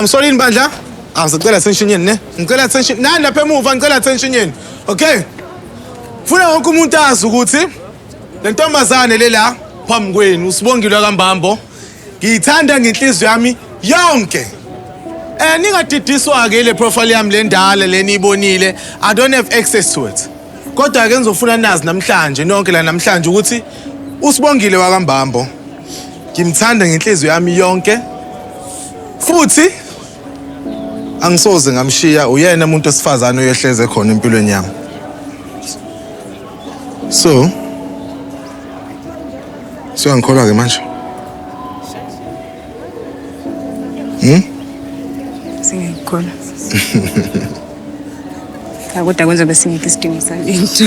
Ngisolini bandla? Ah, ngicela attention yenu ne? Ngicela attention. Nani lapha emuva ngicela attention yenu. Okay? Funa wonke umuntu azi ukuthi le ntombazane le la phambi kwenu uSibongile kaMbambo. Ngiyithanda ngenhliziyo yami yonke. Eh ningadidiswa ke le profile yami le ndala le niyibonile. I don't have access to it. Kodwa ke ngizofuna nazi namhlanje nonke la namhlanje ukuthi uSibongile wakaMbambo ngimthanda ngenhliziyo yami yonke futhi angisoze ngamshiya uyena umuntu osifazane oyohleze khona empilweni yami. So Suyangikholwa ke manje? Singekukholwa. Cha kodwa kwenza besingekho isidingo salento.